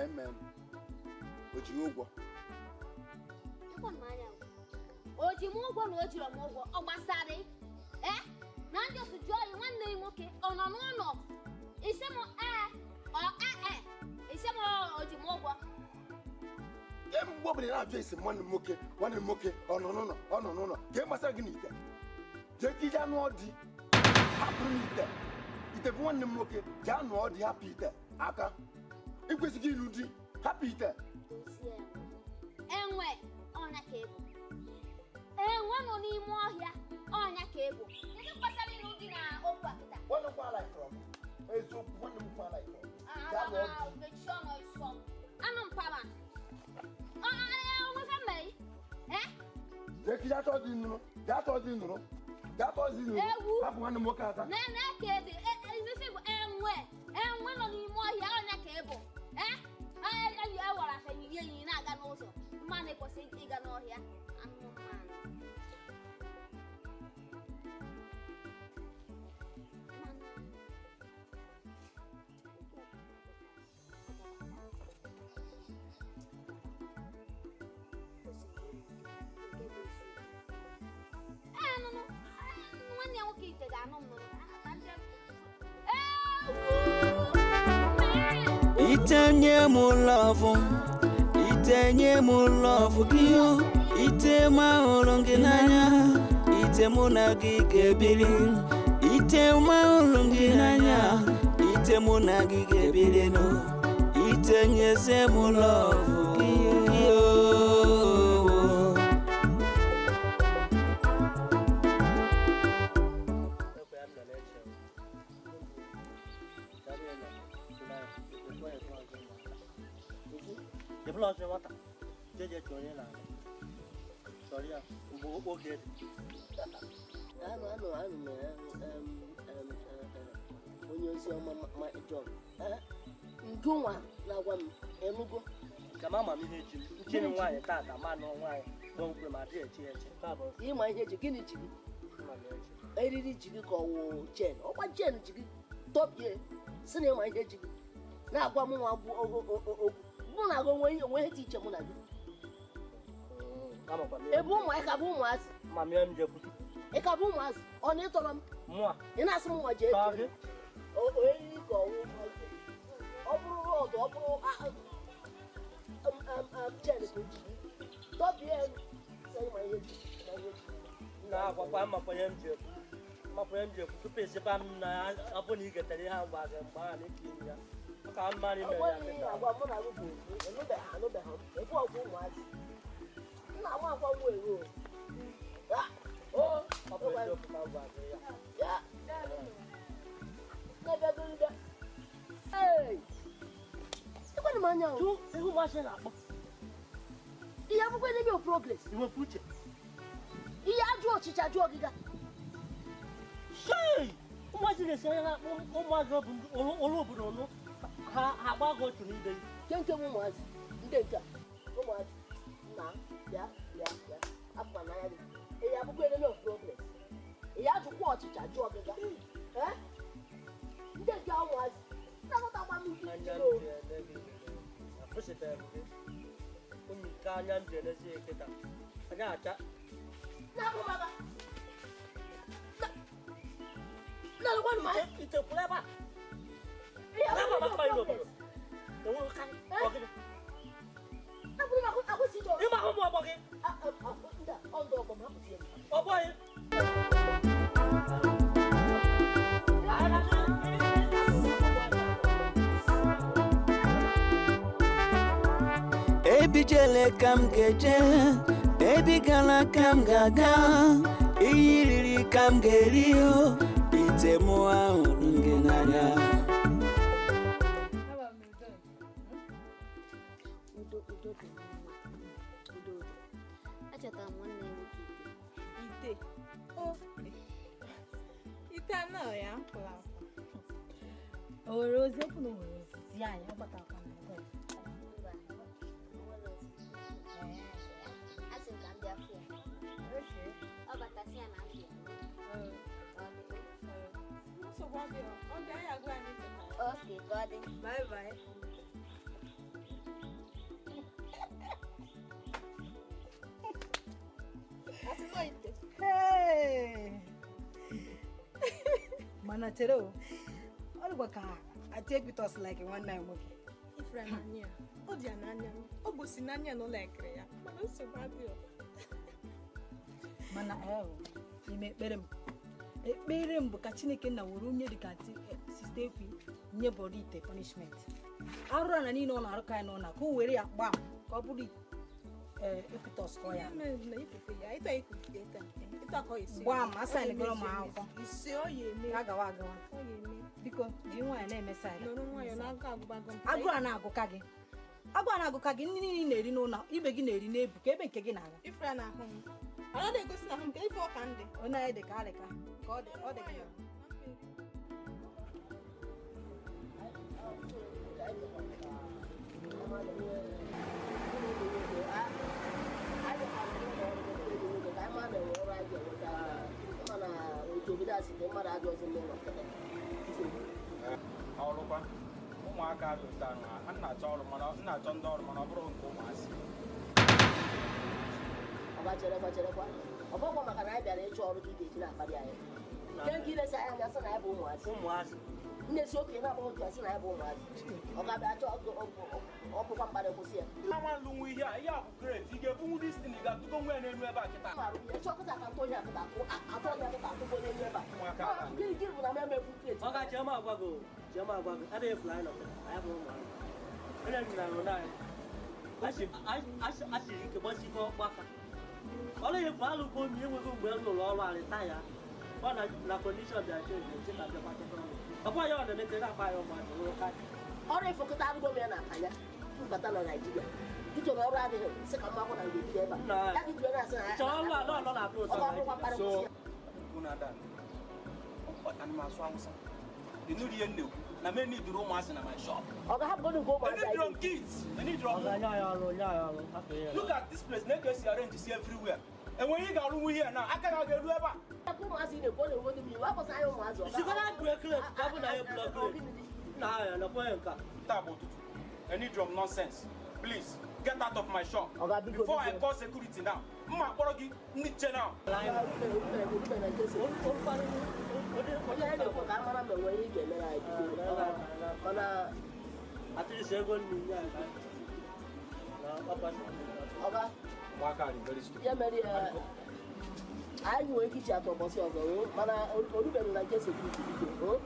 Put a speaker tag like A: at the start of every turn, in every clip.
A: Amen. O ji ụgwọ.
B: O ji m ụgwọ na o jiri m ụgwọ ọ gbasara ee na ndị otu jụọ ya nwanne ya nwoke ọ nọ n'ụlọ isi m ee ọ ee isi m o ji m ụgwọ.
A: Mgbe ọbụla na-ajụ esi nwanne m nwoke ọ nọ n'ụlọ ọ nọ n'ụlọ ka ị gbasara gị n'ite jee ka ije anụ ọdị hapụrụ m ite ite bụ nwanne m nwoke jee anụ ọdị hapụ ite aka ị kwesịghị ịlụ di hapụ ite.
B: Enwe ọnya ka ebu enwe nọ n'ime ọhịa ọnya ka ebu kedu gbasara ịlụ di na okwu a kịta?
A: Nwanne m kwala ịtọrọ m eziokwu nwanne m kwala ịtọrọ m.
B: Anụ mpama
A: Hapụ nwanne m nwoke aka.
B: Enwe enwe nọ n'ime ọhịa ọnya ka ebu ewara afa yi enyi na-aga n'ụzọ mmanụ ekwesịghị ịga n'ọhịa anụmanụ. Nwanne ya nwoke ite ga-anụ m nụrụ.
C: Itenye m love, itenye m love gị, ite m ahụrụ gị n'anya, ite mụ na gị ga-ebiri, ite m ahụrụ gị n'anya, ite mụ na gị ga-ebiri nụ, itenyeze m love gị.
D: Onye ozi ọma John ngụnwa na-agwa m enugo
E: ka m ama m ihe ji m nchere nwaanyị tata ma nụ nwaanyị kpọmkwem adịghị eche eche.
D: Ịma ihe ji gịnị ji gị? Eriri ji gị ka ọ wụ chen ọkwa chen ji gị tọbie si na ịma ihe ji gị na-agwa m nwa bụ okwu mụ na gị onwe ihe dị iche mụ na gị. Ebe ụmụ bụ ụmụazị ị ka bụ ụmụazị ọ na ịtọrọ m ị na-asị m nwa jee eriri ka ọwụ ọ bụrụ rọdụ ọ bụrụ chen ka o ji gị tọbie ma ihe ji
E: na-agwakwa mmakwanye m ji ekwu tupu esikwa m na ọ bụ na ị getere ihe agwa gị mgbe ahụ na ike ya ka mmadụ mere ya
D: agwa mụ na gị bụ anụbeghị m ebe ọgwụ ụmụazị nna m akwa nwa ewu
E: ọ bụ eziokwu ka agwa gị ya
D: ekwere m anya
E: ihu ụmụazị na-akpọ
D: ihe akwụkwọ enemy of progress
E: iwepụ uche
D: ihe ajụ ọchịchị ajụ ọgịga
E: ụmụazị na-esi anya na-akpọ ụmụazị ọrụ obodo ọnụ ha agbago otu n'ibe
D: nke ụmụazị ndị nke ụmụazị na bịa bịa bịa afọ n'anya gị ihe akwụkwọ enemy of progress ihe ajụkwa ọchịchị ajụ ọgịga ndị nke ụmụazị na-aghọtakwa m ihe
E: nke anya m ji elezi kịta anya acha itekwuru ebe a ịma ahụ ụmụ ọgbọ gị ọgbọ gị.
C: Ebijele ka m ga-eje, ebigala ka m ga-aga, iyi riri ka m ga-eri, ite mụ ahụrụ gị n'anya.
B: Udo udo dị mma. Udo udo. Echetara m nwanne ya nwoke ite.
F: Ite. O. Ite anọ ya mkpụrụ akwa. O nwere ozi okwu na o nwere ozi zi anyị ọ gbatakwa na ebe.
B: Mba, o nwere ozi. Asị m ka m bịa fụ ya. Ọ batasị ya na m bịa.
F: Nsogbu adịghị. Ọ dị anyị agwa anyị chetara.
B: Okay, ka ọ dị.
F: Bye bye. Ite. Hey! Mana chere o, ọ dịkwa ka Aunty Ekwutos like nwanne anyị nwoke.
G: Ifere n'anya, ọ dị ya n'anya, ọ gosi n'anya na ụlọ ekere ya, mana nsogbu adịghị.
F: Mana ime ekpere m, ekpere m bụ ka Chineke nna were onye dịka Aunty Sista Ekwi nye bọrọ ite punishment. Arụ ana niile ọ na-arụ ka anyị n'ụlọ, ka o were ya gbaa ka ọ bụrụ Ekwutos kọ ya. Gbaa m, asaịn gụrụ m akwụkwọ. Agawa agawa. Biko, jiri nwayọọ na-eme saịn. Agụụ a na-agụka gị. Agụụ a na-agụka gị, ndị niile na-eri n'ụlọ, ibe gị na-eri n'ebu, ka ebe nke gị na-aga. Onye anyị dị ka arịka, ka ọ dị ka.
H: Ọrụkwa ụmụaka dị ụtọ ahụ, a na-achọ ọrụ mana m na-achọ ndị ọrụ mana ọ bụrụ nke ụmụazị.
D: Ọba cherekwa cherekwa, ọ bụkwa maka na anyị bịara ịchọ ọrụ ka ị ga-eji na-akparị anyị. Nke nke ilesa anyị anya sị na anyị bụ ụmụazị.
E: Ụmụazị.
D: Nne si okenye na-agba otu asị na anyị bụ ụmụazị. Ọ ga-abịa achọ ọkpụkwa mkparị kwụsị ya.
H: Ama nlụnwu ihe a, ihe a bụ crate, ị ga-ebunwu dis thing, ị ga-atụgo nwa ya n'elu ebe a kịta.
D: Chọkụta ka ntụ onye akụta akụ atụ onye akụta atụgo n'elu ebe a.
H: Ụmụaka
D: Ah, Gịnị gịnị bụ na m emebu crate?
E: Ọ ga chioma agwa gị o, chioma agwa gị, ebe efuru anyị nọ kịta, anyị bụ ụmụazị. Onye nna nọ na anyị. Asịrị ike gbachikọ ọgbaka. Ọrụ efu alụgo m enweghị mgbe m lụrụ ọrụ arịta ya. Ọ na kọndishọn bịara chenji, nsị ka bịakwa chọta ọrụ. Ọkwa ya ọ na-emete na-akpa ya ụmụazị nwụrụ ka.
D: Ọrụ ịfụkọta arụgo m ya na akanya mbata na Naịjirịa. Dịtụ na ọrụ adịghị, sị ka mma na ga-ebido ebe a.
E: Nna
D: Ya ka ijiri na-asị na
E: Chọrọ ọrụ a nọ na-atọ ụtọ
D: Ọ ga-abụrụkwa mkparị
H: So,
D: kwụsị ya.
H: unu ada, ana m asụ Awụsa. Ị nụrụ ihe m na-ekwu na m eniduru ụmụazị na my shop.
D: Ọ ga-ahapụgodu nke ụmụazị
H: Eniduru
D: anyị.
H: m kids, eniduru
E: Ọ
H: m.
E: ga-nye anyị ọrụ, nye anyị ọrụ, hapụ ihe.
H: Look at this place, na-eke esi arrange si everywhere. Enweghị ị ga-arụnwu ihe na aka ga ga-eru ebe a.
D: Aka ụmụazị na-ekwu ọ na-enwegodu m iwe, akwụsị anyị ụmụazị. Ọ ga-
E: Sikwa na break crate, ka ọ bụ na ya blọk crate. Nna ya nọkwa ya nke a.
H: Taa bụ ụtụtụ. Eniduru m nonsense. Please, get out of my shop.
D: Oga, biko,
H: Before I
D: biko.
H: call security now. Mma akpọrọ gị ndị nche now.
D: Onye anyị na-ekwu ka a mara ma enwere ihe ị ga-emere anyị biko. Mana
E: At least ego nri nye anyị ka anyị na ọkwa.
D: ọga
H: Ụmụaka are very stupid.
D: ya mere ya anyị nwere ike ichi atọ ụbọchị ọzọ o, mana orubeghị na nke sekuriti biko o.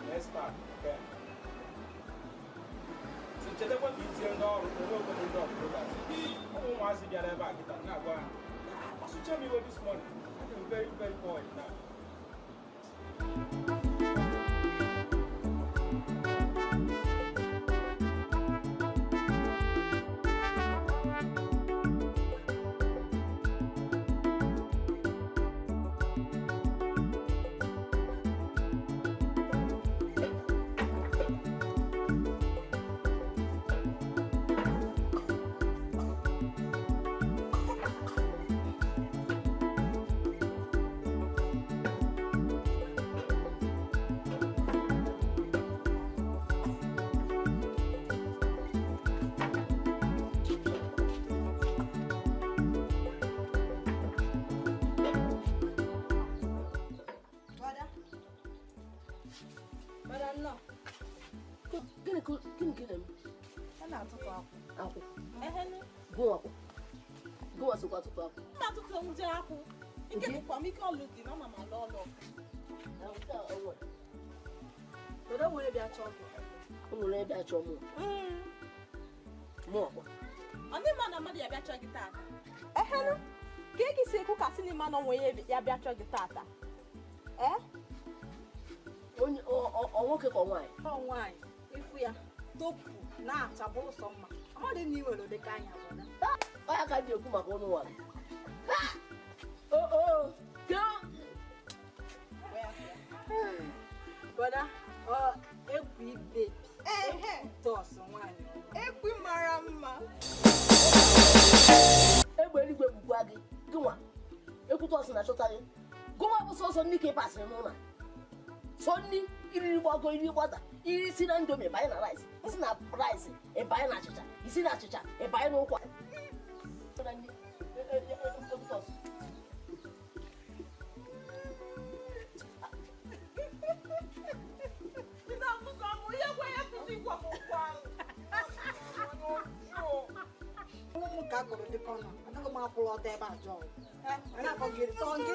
H: Next time, okay. So chetakwa ka itinye ndị ọrụ onwe obodo ndị ọrụ product. Ọ bụ ụmụazị bịara ebe a kịta na-agwa ha. Kpasucha m iwe this morning. I'm very very bored now.
F: Brother. Brother, nnọọ.
D: Gịnị ka gịnị ka ị na-eme?
F: Ọ na-atụtụ akwụ.
D: Akwụ. Gụnwa akwụ. Gụnwa sokwa atụtụ akwụ.
G: Mma atụtụ nwụje akwụ. Ike dịkwa m ike ọlụ dị na ama m alụ ọlụ.
D: Na nke a o nwere.
F: Brother, o nwere bịa chọọ gị.
D: O nwere ebe achọ mụ. Mụ ọkwa.
G: Ọ ndị mma na mmadụ ya bịa chọọ gị taata. Ehenu, ka ị si ekwu ka sị na ịma na onwe ya ya bịa chọọ gị taata. Ee?
D: Onye ọ nwoke ka ọ nwaanyị?
F: Ọ nwaanyị, ịfụ ya, topu na-acha bụrụ sọ mma. Ọ dị na ị nwere ụdịka anya, brother.
D: Ọ ya ka m ji ekwu maka ụmụ nwaanyị. O o, ke Ekwutọsị na-achọta gị. Gụwa bụ sọsọ nri ka ị pasịrị n'ụlọ a. Sọ nri iriri gbago iriri gbada, iri si na Indomie banye na rice, isi na rice ịbanye na achịcha, isi na achịcha ịbanye n'ụkwa. Na nri, Ekwutọsị.
F: Ụmụ ka akụrụ dịkọ nọ, anaghị m akwụrụ ọtọ ebe a jọọ. Na-akọ gị sọ gị.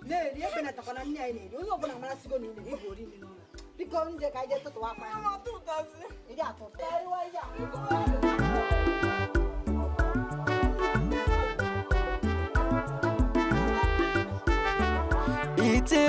F: Na-eri ekwenatakwana nne anyị na-eri onye ọbụla marasịgo na ị na-eri ịbụ ori nri n'ụlọ. Biko nje ka anyị jee tụtụwa akwa ya. Ị ga-atụ ụtọ.
C: Ite.